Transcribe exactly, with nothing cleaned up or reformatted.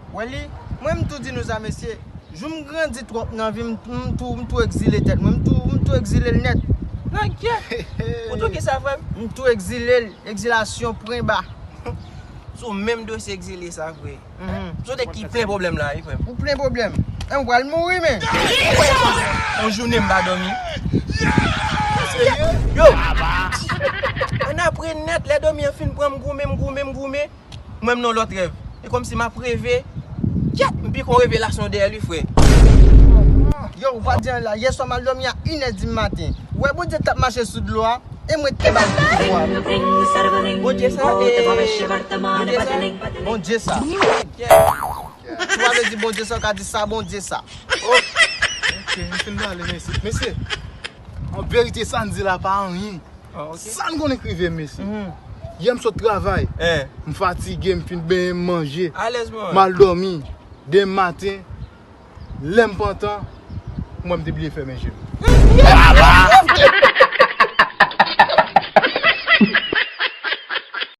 Wè li, mwen m tou di nou sa, mesye. Jou m grandi twòp nan vi m, m tou, m tou egzile tèt mwen. M tou, m tou egzile l nèt. Nan kè. Ou tou ki sa, frè m? M tou egzile l, egzilasyon pwen ba. Sou menm dosye egzile sa, frè. Mhm. Sou de ki plen pwoblèm la, wi, frè m. Ou plen pwoblèm. E m pral mouri, men. Yon jounen m pa dòmi. Yo! Ann apre nèt, lè dòmi an fin pran m goumen, m goumen, m goumen. Mwen menm nan lòt rèv. E kòmsi m ap reve. Kyèt, m pike yon revelasyon dèyè li, frè. Yo, ou pa di anyen la. Yè swa m al dòmi a inè di maten. Ou wè Bondye t ap mache sou dlo a, e mwen te ba l pouvwa. Bondye sa, e, Bondye sa. Bondye sa. Kyèt. Ou pa vle di Bondye sa, ou ka di sa Bondye sa. Ok, m fin pale, mesye. Mesye, an verite, sa n di la pa anyen. Ah, ok. Sa n konnen k rive m, mesye. Mhm. Yè m sot travay. Eh. M fatige, m fin benyen, m manje. Alèz, man. M al dòmi. Demen maten, lè m pantan, m wè m te bliye fèmen je m.